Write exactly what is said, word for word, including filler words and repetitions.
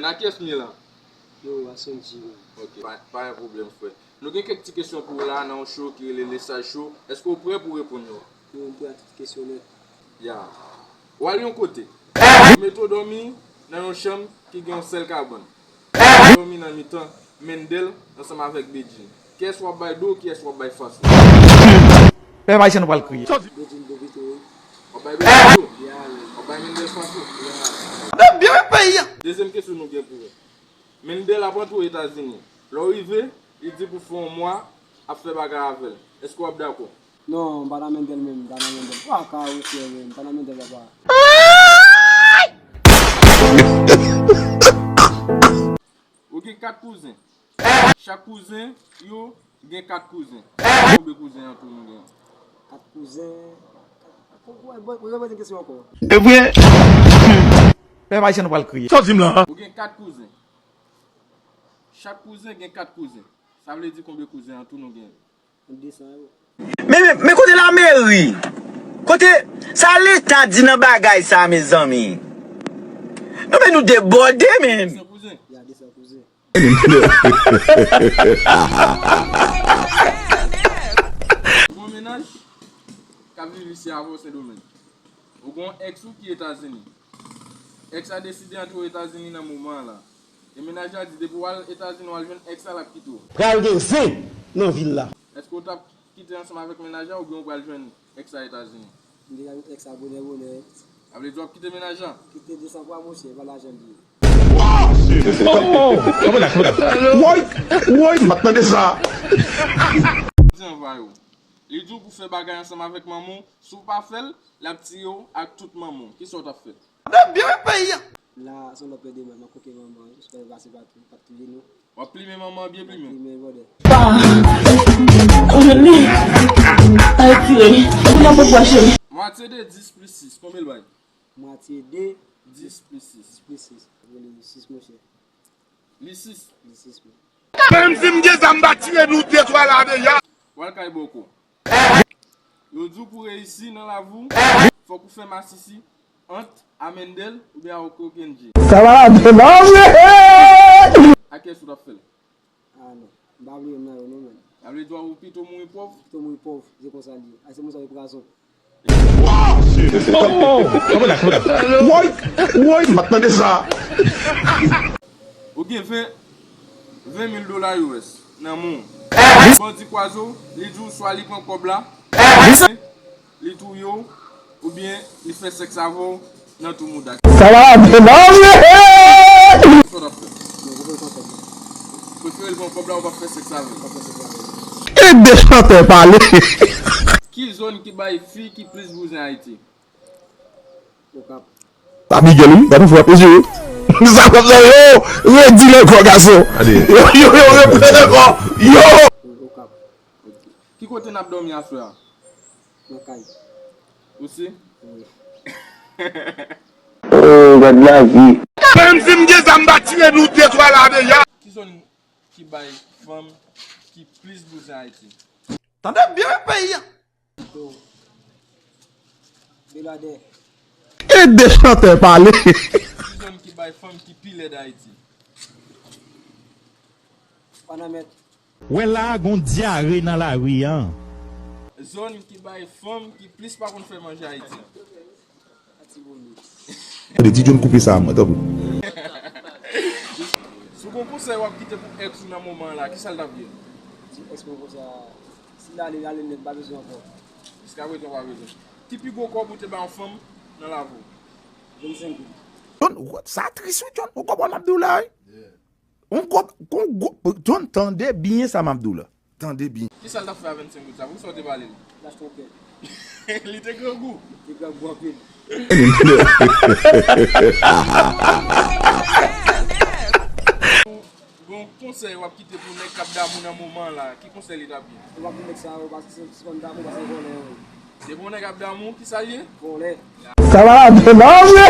A kiyès m ye la? Yo, a Sonji, wi. Ok, pa, pa gen pwoblèm, frè. Nou gen kèk ti kesyon pou ou la nan yon show ki rele Lesaj Show. Èske w prè pou w reponn yo? Yo, m prè a tout kesyon nèt. Ya. W al yon kote. Yo mete w dòmi nan yon chanm ki gen yon sèl kabann. Dòmi nan mitan Mendel ansanm avèk Bedjine. Kiyès w ap bay do, kiyès w ap bay fas ou? Pèp ayisyen, nou pral kriye. Bedjine Bobito, wi. W ap bay Bedjine do? Ya, wi. W ap bay Mendel fas ou? Ya. N ap byen met peyi a. Dezyèm kesyon nou gen pou ou. Mendel ap antre Etazini. Lè w rive, li di pou fè yon mwa ap fè bagay avè l. Èske w ap dakò? Non, m pa nan Mendel menm, m pa nan Mendel. Paka wi, frè, men m pa nan Mendel, papa. Ou gen kat kouzen. Chak kouzen yo gen kat kouzen. Konbyen kouzen an tou nou gen? Kat kouzen. Poze, poze, poze kesyon ankò. E vre? Pèp ayisyen, nou pral kriye. Sa w di m la? Ou gen kat kouzen. Chak kouzen gen kat kouzen. Sa vle di konbyen kouzen an tou nou gen? Desan yo. Men, men, men kote lameri? Kote sa leta di nan bagay sa, mezanmi? Non, men nou debòde, men. Desan kouzen. Ya, desan kouzen. Ou gen yon mennaj k ap viv isi avè w Sendomeng. Ou gen yon èks ou ki Etazini. Èks la deside antre w Etazini nan moman an la. E mennaj la di depi w al Etazini w al jwenn èks la, l ap kite w. Pral gen zen nan vil la. Èske w t ap kite ansanm avèk mennaj la oubyen w pral jwenn èks la Etazini? M deja jwenn èks la bonè bonè. Sa vle di w ap kite mennaj la? Kite desan fwa monchè, e pa lajan l ye. Woy! Woy! M pa t tande sa. Di anvwa yo. Li di w pou fè bagay ansanm avèk manman w, si w pa fè l, l ap tiye w ak tout manman w. Kisa w t ap fè? N ap byen met peyi a. La, se yon lòt pè de mwen, m ap koke manman, jis fè l pase pa tou, pa touye nou. W ap plimen manman an byen plimen. Plimen, brother. Pa. Ou jwenn li? Pa retire. Ou nan pot bwa, cheri. Mwatye de dis plis sis, konbyen l bay? Mwatye de dis plis sis. Dis plis sis. Li sis, monchè. Li sis. Li sis, wi. Menm si m gen zam, m va tire nou de twa la deja. W al kay bòkò. Yo di w pou reyisi nan lavi w, fòk ou fè masisi ant a Mendel oubyen a Okokenji. Sa malad, non, vre! A kiyès ou t ap fè l? Ah, non. M pa vle menm nan yo, non, menm. Sa vle di w pito mouri pòv? Pito mouri pòv, se konsa l ye. Ay, se moun sa yo prazon. Woy! Woy! M pa t tande sa. Ou gen ven, ven mil dola U S nan men w. Bandi kwaze w, li di w swa li pran kòb la, li touye w, oubyen li fè sèks avè w nan tou mouda. Sa va ap fè mal, wi! Sa w t ap fè? Prefere l pran kòb la, ou p ap fè sèks avè l. Ede chantè pale. Ki zòn ki bay fi ki plis bouzen Ayiti? Okap. Abigail, wi, gade frè, wi. Sa konsa, yo, redi l ankò, gason. Yo, yo, yo, reprann ankò. Yo! Okap. Ki kote n ap dòmi aswè a? Nan kay. Ou si? Wi. Oh, gad lavi. Menm si m gen zam, m ta tire nou de twa la deja. Ki zòn ki bay fanm ki plis bouzen Ayiti? Tande byen peyi a. Beladè. Ede chantè pale. Ki zòn ki bay fanm ki pi lèd Ayiti? Panamèt. Wè la a gon dyare nan lari an. Zòn ki bay fanm ki plis pa konn fè manje Ayiti. Tande, Ti John koupe sa a mwen, tanpri. Si w gon konsèy w ap kite pou èks ou nan moman an la, kisa l t ap ye? Di èks mwen konsa, si l ale, l ale nèt, m pa bezwen ankò. Jiskaprezan w pa bezwen. Ki pi gwo kòb ou te bay yon fanm nan lavi w? Vennsenk goud. John, sa tris wi, John. Ou konprann m ap di w la, wi? Yon gwo, yon gwo, John, tande byen sa m ap di w la. Tande byen. Kisa l t ap fè a vennsenk goud sa? Poukisa w te ba li l? L achte yon pèl. Li te grangou. Li te grangou anpil. Bon, konsèy w ap kite pou nèg k ap damou nan moman an la, ki konsèy li t ap ye? Ou pa pou nèg sa yo, paske se, se konn damou, paske vòlè yo ye. Depi yon nèg ap damou, kisa l ye? Vòlè. Sa va la, non, vre!